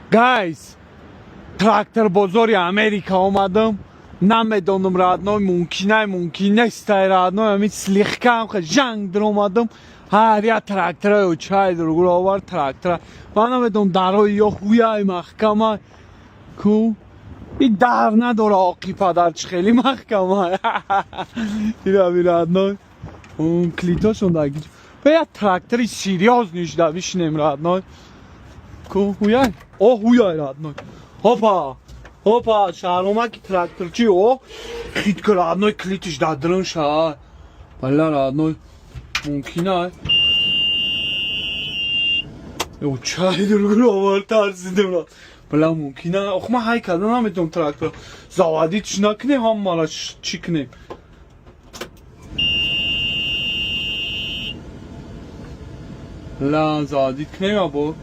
Guys, трактор бозори Америка омадам. Намедонам, родной, мумкинай, мумкин нестай, родной, ами слегка жанг даромадам. Ҳар я трактора чай дуругур овар трактора. Ман намедонам, дарои ё ҳуяй маҳкама. Ку? И дар надора, оқи падар, чӣ хеле маҳкама. Ира би, родной. Он клитошон даги. Ба я трактори серьёзный шда бишинем, родной. Ку ҳуяй? О, ҳуяй, родной. Опа! Опа, шаҳромаки тракторчи, о! Хитка, родной, клитиш дадрын ша. Бала, родной. Мумкин ай. Ё, чай дуругур овар, тарсидем. Бала, мумкин ай. Ох, ман ҳай карда наметавонам трактор. Заводить ш накунем, ҳамара чӣ кунем? Ла, заводить кунем або?